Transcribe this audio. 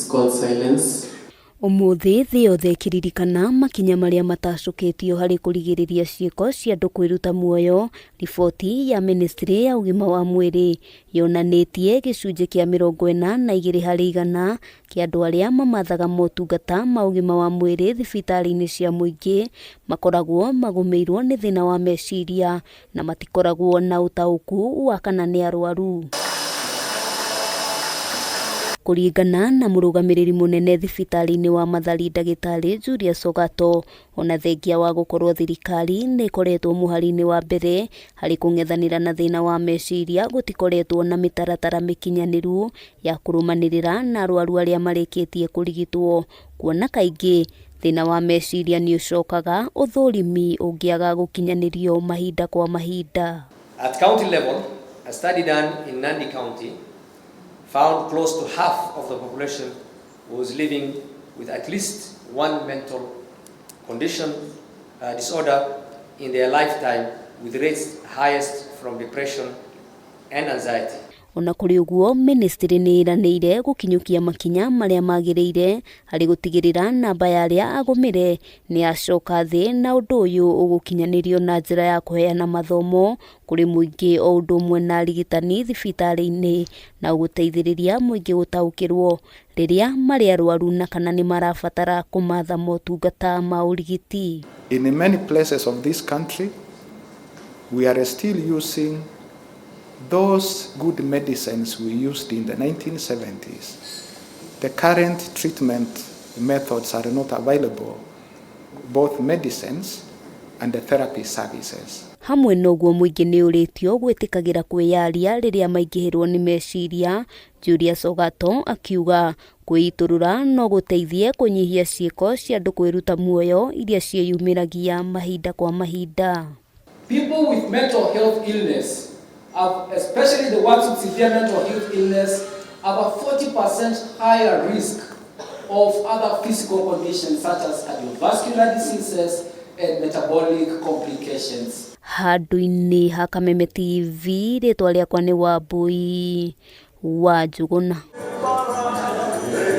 It's called silence. Ũmũthĩ thĩ yothe ĩkĩririkana makinya marĩa matacũkĩtio harĩ kũrigĩrĩria ciĩko cia andũ kwĩruta muoyo, riboti ya ministry ya ũgima wa mwĩrĩ yonanĩtie gĩcunjĩ kĩa 42% kĩa andũ arĩa mamathaga motungata ma ũgima wa mwĩrĩ thibitarĩ-inĩ cia mũingĩ makoragwo magũmĩirwo nĩ thĩna wa meciria na matikoragwo na ũtaũku wa kana nĩ arwaru. Kũringana na mũrũgamĩrĩri mũnene thibitarĩ-inĩ wa Mathari ndagĩtarĩ Julius Ogato, ona thengia wa gũkorwo thirikari nĩ ĩkoretwo mũhari-inĩ wa mbere harĩ kũng'ethanĩra na thĩna wa meciria, gũtikoretwo na mĩtaratara mĩkinyanĩru ya kũrũmanĩrĩra na arwaru arĩa marĩkĩtie kũrigitwo, kuona kaingĩ thĩna wa meciria nĩ ũcokaga ũthũrimi ũngĩaga gũkinyanĩrio mahinda kwa mahinda. At county level, a study done in Nandi County found close to half of the population was living with at least one mental condition disorder in their lifetime, with rates highest from depression and anxiety. Ona kũrĩ ũguo, ministry nĩ ĩranĩire gũkinyũkia makinya marĩa magĩrĩire harĩ gũtigĩrĩra namba ya arĩa agũmĩre nĩ yacoka thĩ, na ũndũ ũyũ ũgũkinyanĩrio na njĩra ya kũheana mathomo kũrĩ mũingĩ o ũndũ ũmwe na arigitani thibitarĩ-inĩ, na ũgũteithĩrĩria mũingĩ gũtaũkĩrwo rĩrĩa marĩ arwaru na kana nĩ marabatara kũmatha motungata ma ũrigiti. In many places of this country, we are still using those good medicines we used in the 1970s. The current treatment methods are not available, both medicines and the therapy services. Hamwe na ũguo, mũingĩ nĩ ũrĩtio gwĩtĩkagĩra kwĩyaria rĩrĩa maingĩhĩrwo nĩ meciria. Julius Ogato akiuga kwĩitũrũra no gũteithie kũnyihia ciĩko cia andũ kwĩruta muoyo iria ciĩyumĩragia mahinda kwa mahinda. People with mental health illness, have, especially the ones with severe mental health illness, have a 40% higher risk of other physical conditions such as cardiovascular diseases and metabolic complications. Handũ-inĩ ha Kameme TV, rĩtwa rĩakwa nĩ Wambui wa Njũgũna.